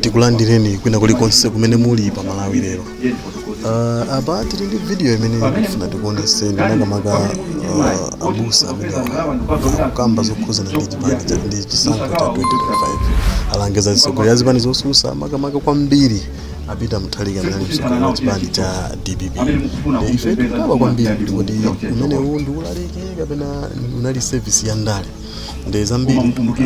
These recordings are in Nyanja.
Tikulandireni kwina kulikonse kumene muli pa Malawi lero. Apa tili ndi video imene tikufuna tikuoneseni, makamaka abusa amene akukamba zokhuzana ndi chipani ndi chisankho cha 2025. Alangiza atsogoleri a zipani zosusa, makamaka kwambiri a Peter Mutharika amene ali mtsogoleri wa chipani cha DPP. Ndi ife tikukamba kwambiri kuti kodi umenewu ndi ulaliki kapena unali service ya ndale? Ndi zambiri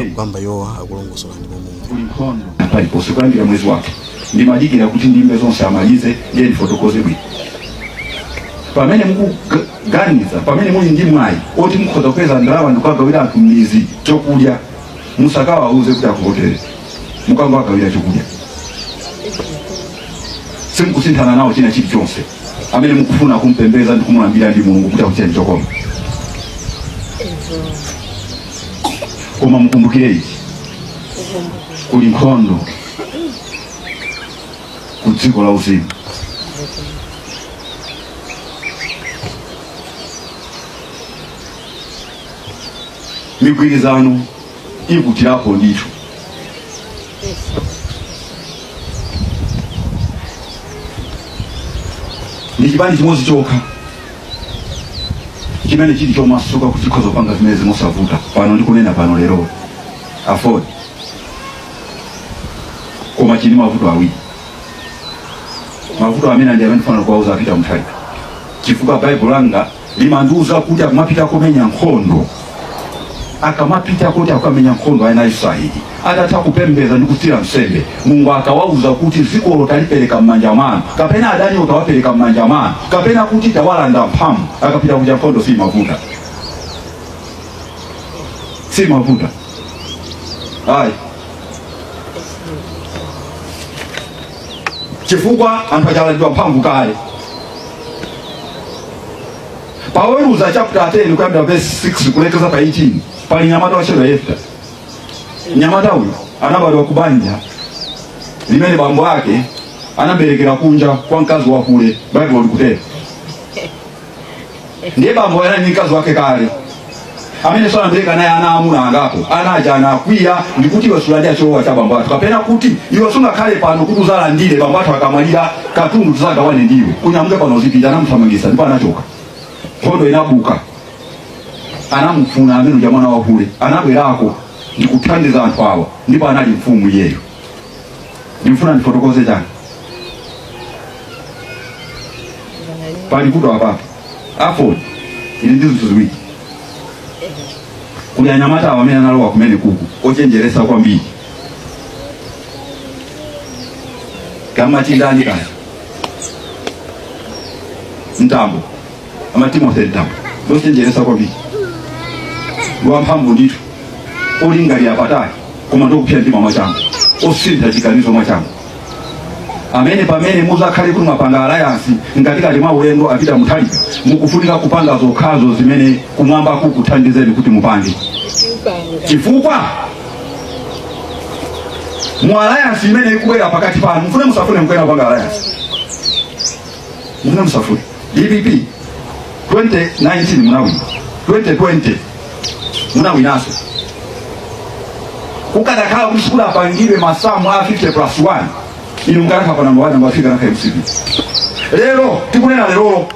akukamba iwowa, akulongosola ndipo mumve. Kuli nkhondo paliponse. Kuyambira mwezi watha ndimadikira kuti ndimve zonse amalize, ndiye ndifotokoze bwino. Pamene mukuganiza, pamene muli ndi mwayi oti mukhoza kupeza ndalama ndikukagawira anthu m'midzi chokudya, musakawauze kuti akuvotere. Mukangowagawira chokudya, simukusinthana nawo china chilichonse. Amene mukufuna kumpembeza ndi kumulambira ndi Mulungu kuti akuchiteni chokoma. Koma mukumbukire ichi: kuli nkhondo ku dziko la uzimu. Migwirizano ikutirapo ndithu. Ndi chipani chimodzi chokha chimene chili chomasuka kuti chikhoza kupanga zimenezi mosavuta pano ndikunena pano lero, AFORD. Koma chili mavuto awiri. Mavuto amene ndi amene ndifuna kuwauza a Peter Mutharika, chifukwa Baibulo langa limandiuza kuti akamapita kumenya nkhondo, akamapita kuti akamenya nkhondo ana Israeli, atatha kupembeza ndi kuthira nsembe, Mulungu akawauza kuti dzikolo talipereka m'manja mwanu, kapena adani tawapereka m'manja mwanu, kapena kuti tawalanda mphamvu, akapita kuja nkhondo simavuta, simavuta ayi, chifukwa anthu achalandidwa mphamvu kale. Pa Oweruza chapter 10 kuyambira verse 6 kulekeza pa 18, pali mnyamata wotchedwa Yefta. Mnyamata uyu anabadwa ku banja limene bambo ake anaberekera kunja kwa mkazi wakule, Baibulo likutero. Ndiye bambo anali ndi mkazi wake kale amene so anabereka naye ana amuna angapo. Ana aja anakwiya ndikuti, "Iwe sulandira cholowa cha bambo athu, kapena kuti iwe sungakhale pano kuti uzalandire bambo athu akamwalira katundu tuzagawane ndiwe. Unyamuke pano uzipita." Anamuthamangisa ndipo anachoka. Nkhondo inabuka, anamufuna amene uja mwana wahule, anabwerako ndikuthandiza anthu awa, ndipo anali mfumu iyeyo. Ndimfuna ndifotokoze chani pali kuto apapo? AFORD ili ndi zinthu ziwiri. Kuli anyamata awo amene analowa kumene kuku, ochenjeresa kwambiri, kamachindani kaya Mtambo, ama Timothy Mtambo, ndochenjeresa kwambiri, wamphamvu ndithu, olingalira patali, koma ndokupsa mtima mwachangu, osintha chiganizo mwachangu, amene pamene muzakhale kuti mwapanga alliance mkatikati mwa ulendo a Peter Mutharika, mukufunika kupanga zokhazo zimene kumwamba kukuthandizeni kuti mupange, chifukwa mu alliance imene ikubwera pakati panu, mufune musafune, mukuyenera kupanga alliance, mufune musafune. DPP 2019 munawina, 2020 munawinanso. Kukadakhala kuti sikudapangidwe masamu a 50 plus 1, inu mukanakhala pa namba 1, namba 3 kanakhala MCP. Lero tikunena lerolo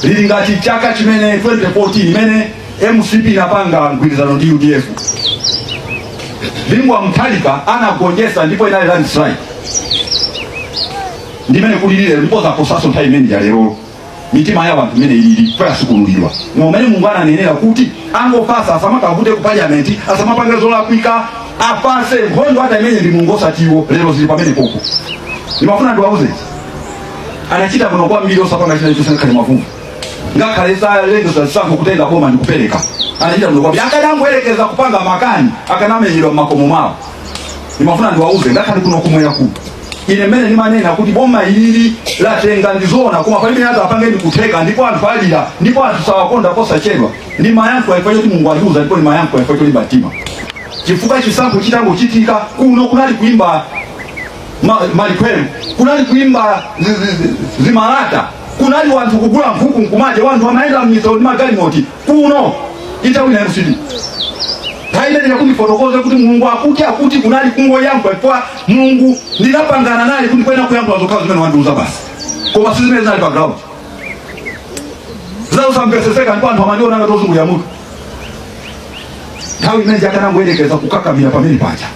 lili ngati chaka chimene 2014 imene MCP inapanga mgwirizano ndi UDF, Bingu wa Mutharika anagonjetsa ndipo inali landslide. Ndimene kulili lero, ndipo zaposaso nthawi imene ya lerolo. Mitima ya anthu imene ilili kwayasukululidwa momene Mulungu ananenera kuti angofasa, asamakavute ku parliament, asamapange zolakwika, afase nkhondo ataimenye ndi Mulungu osatiwo. Lero zili pamene popo. Ndimafuna ndiwauze, anachita bwino kwambiri osapanga china chonse, ngakhale mavuto, ngakhale salengeza zisankho, kutenga boma ndikupereka. Anachita bwino kwambiri. Akanangoyerekeza kupanga makani, akanamenyedwa mmakomo mwawo. Ndimafuna ndiwauze, ngakhale kuno kumwera kuno, ine mmene ndimanena kuti boma ilili latenga ndizoona, koma palibe ati apange ndikutheka, ndipo anthu alira, ndipo anthu sawakonda posachedwa. Ndi mayankho chifukwa choti Mulungu andiuza, ndipo ndi mayankho chifukwa cholimba mtima, chifukwa chisankho chitangochitika kuno kunali kuimba malikhwelo, kunali kuimba zimalata, kunali wanthu kugula nkhuku nkumadya, wanthu amayenda m'misewu ndi magalimoti kuno itawina MCP. Nthawi imene kuti ndifotokoze kuti Mulungu akuti kunali kungoyankhula, chifukwa Mulungu ndinapangana naye kuti kwena kuyankhula zokhazo zimene wandiuza basi, koma si zimene zinali pa ground. Zinausamveseseka, ndipo anthu amandiona ngati ozungulira mutu. Nthawi imene jakanangoyerekeza kukakamira pamene paja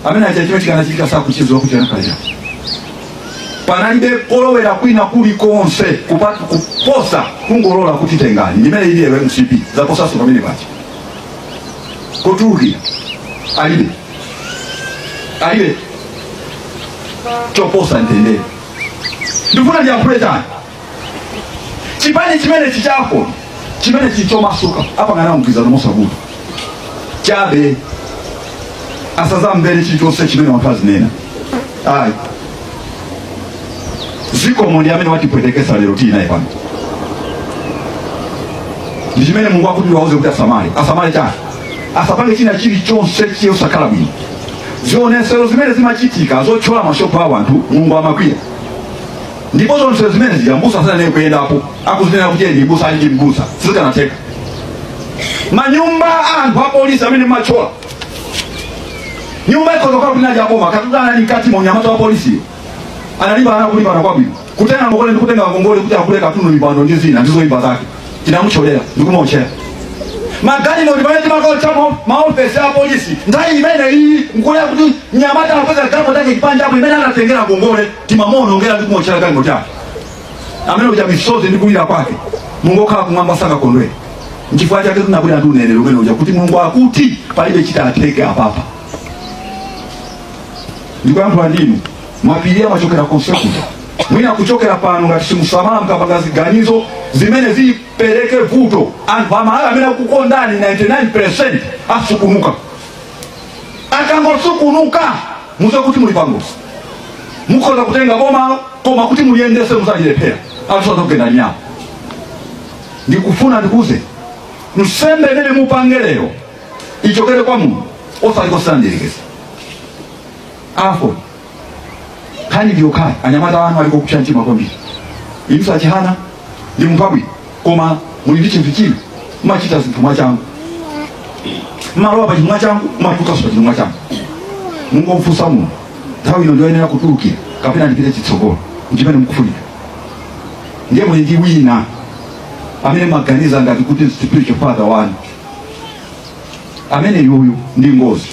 amene aja, chimene chikanachitika sakuchidziwa kuti anakhalira panalibe kolowera kwina kulikonse kuposa kungolola kuti tengani ndimene ili MCP. Zaposaso pamene paja kotulukira alibe, alibe choposa mtendere. Ndifuna ndiyankhule chani? Chipani chimene chichako chimene chichomasuka apangana mgwirizano mosavuta chabe, asazamvere chilichonse chimene wanthu azinena. Ayi, zikomo. Ndi amene watipwetekesa lero tili naye pano, ndi chimene Mulungu akuti wauze kuti asamale, asamale chani, asapange china chilichonse chosakhala bwino. Zionesero zimene zimachitika zothyola mashopu a anthu, Mulungu amakwiya. Ndipo zonse zimene zija mbusa asanene kuyendapo akuzinena kuti ndi mbusa, ali ndi mbusa, sizikanatheka. Manyumba a anthu apolisi amene mathyola nyumba ikozokhala kuti naja boma katundu anali mkati mwa unyamata wa polisi analimbana kulimbana kwabwino kutenga ngongole ndi kutenga ngongole kuti akule katundu, mipando ndi zina ndizoimba zake, tinamuthyolera ndikumaotchera magalimoto pamene timakaotcha maofesi a polisi. Nthawi imene iyi nkuya kuti mnyamata anapeza galimoto yake chipanjapo imene anatengera ngongole, timamuonongera ndi kumuotchera galimoto yake amene uja, misozi ndi kulira kwake, Mulungu okhala kumwamba sakakondwera. Nchifukwa chake tinabwera ndi uneneri umene uja kuti Mulungu akuti palibe chitatheke apapa. Ndikuyankhula ndinu mapiri amachokera konse kuja, mwina kuchokera pano, ngati simusamala mkapanga ziganizo zimene zipereke vuto, anthu amalawi amene akukondani 99% asukunuka. Akangosukunuka, muze kuti muli pangozi. Mukhoza kutenga bomalo, koma kuti muliyendese muzalilephera, anthu sazakugenda nyawo. Ndikufuna ndikuze nsembe imene mupange lero ichokere kwa Mulungu, osati kosandiyerekeza afo. Nkhani ndiyo khali anyamata anu aliko kupsa mtima kwambiri. Inu sachihana ndi munthu wabwino, koma muli ndi chinthu china, mumachita zinthu mwachangu, mmalowa pa chinthu mwachangu, mmatulukanso pa chinthu mwachangu. Mungomfunsa Mulungu, nthawi ino ndiyoyenera kutulukira kapena ndipite chitsogolo? Nchimene mukufunika. Ndiye muli ndi wina amene maganiza ngati kuti spiritual father wanu amene yuyu ndi ngozi.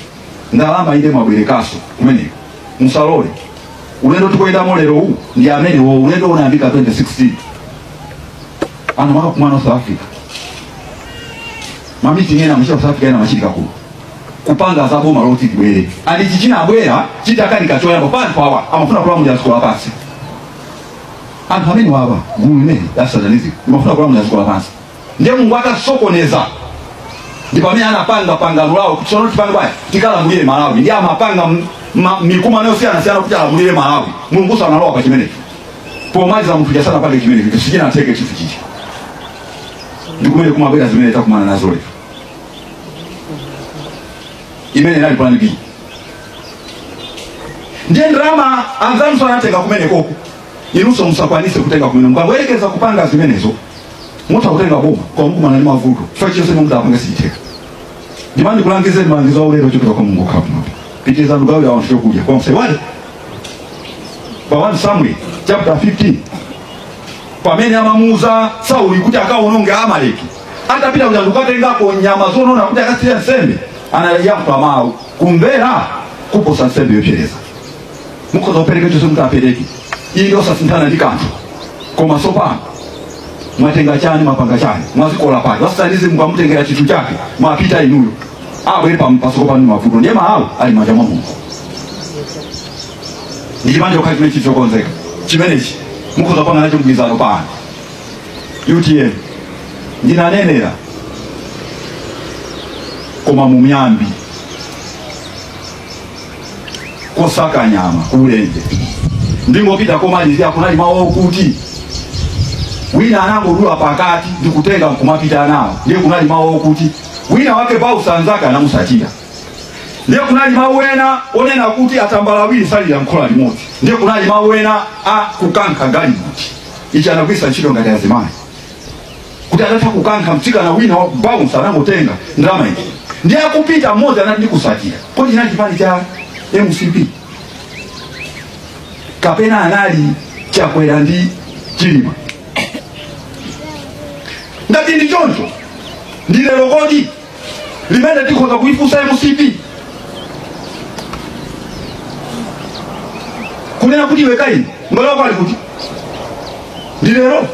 Ndalama inde mwabwerekaso kumeneko, musalole. Ulendo tikuyendamo lero uwu ndi amene wo ulendo unayambika 2016, anthu makakumana South Africa, ma meeting ena amachita South Africa, ena amachitika kuno, kupanga za boma loti libwere. Andi ichi chinabwera chitakanika choyamba pa anthu awa amafuna kulamulira dziko lapansi. Anthu amene wawa, gulu limene la satanism limafuna kulamulira dziko lapansi. Ndiye Mulungu akasokoneza, ndi pamene anapanga pangano lawo kuti tsono tipange bwanji tikalamulire Malawi. Ndiye amapanga mikumano yosiyanasiyana kuti alamulire Malawi. Mulungu sanalowa pa chimenecho. Pomaliza munthu jasanapange chimenecho, sichinatheke chinthu chichi, ndi kumene kumabwera zimene takumana nazo lero. Imene inali plan B. Ndiye ndalama anzanu anatenga kumene koko, inunso musakwanise kutenga kumene. Mukangoyerekeza kupanga zimenezo, mutha kutenga boma, koma mukumana ndi mavuto chifukwa chonse mukudapanga sichitheka. Ndimati ndikulangizeni malangizo aulere ochokera kwa Mulungu okhala kumwamba. Pitirizani kugawira anthu chokudya kwa msewale. Pa 1 Samuel chapter 15, pamene amamuuza Sauli kuti akaononge Amaleki, atapita kuti ndikukatengako nyama zonona kuti akatsire nsembe, anayankhula mawu: kumvera kuposa nsembe yopsereza. Mukhoza kupereka chonse muti apereke, iyi ndi osasinthana ndi kanthu. Koma tsopano mwatenga chani? Mwapanga chani? Mwazikola pake wasatanizi, mukamutengera chinthu chake, mwapita inuyo, abwere pasoko panu mavuto. Ndiye mawu ali manja mwa Mulungu. Ndi chipani chokha chimene chili chokonzeka chimenechi, mukhoza kupanga nacho mgwirizano pano. UTM ndinanenera koma mumyambi kosaka nyama kuulenje, ndingopita komalizira, kunali mawu okuti wina anangodula pakati ndikutenga nkumapita nawo. Ndiye kunali mawu okuti wina wake bausa anzake anamusatira. Ndiye kunali mawu ena onena kuti atambala awiri salira nkhola limodzi. Ndiye kunali mawu ena a kukankha galimoti. Ichi anagwiritsa ntchito ngati azimayi kuti atatha kukankha mtsikana wina wa bouncer anangotenga ndalama ichi. Ndi akupita, mmodzi anati, "Ndikusatira." Kodi chinali chipani cha MCP kapena anali Chakwera ndi Chilima? Ngati ndi choncho, ndi lero kodi limene tikhoza kuifunsa MCP kunena kuti, "Iwe Kaini, mbale wako ali kuti?" Ndi lero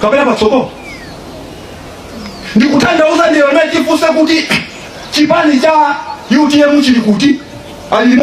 kapena patsogolo? Ndikutanthauza, ndilero limene tifunse kuti chipani cha UTM chili kuti? Ali